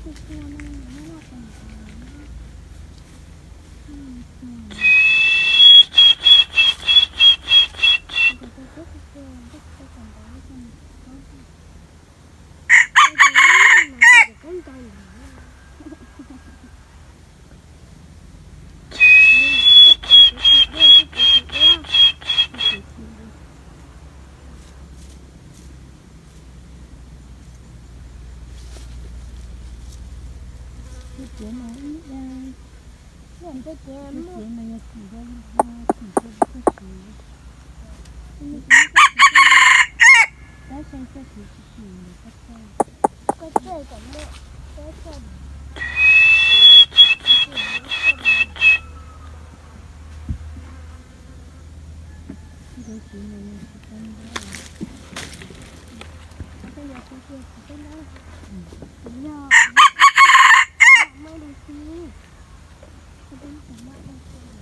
Tus tiav no ib, tus tiav no yog tim, tim txoj siv, tab sis txoj siv tsis tim, koj txawj kom muaj, koj txawj. Ntawd tsis, ntawd tsis tau ntab, ntawd tsis tau ntab, kuv yog muaj dua xwb, kuv tsis tau muaj dua.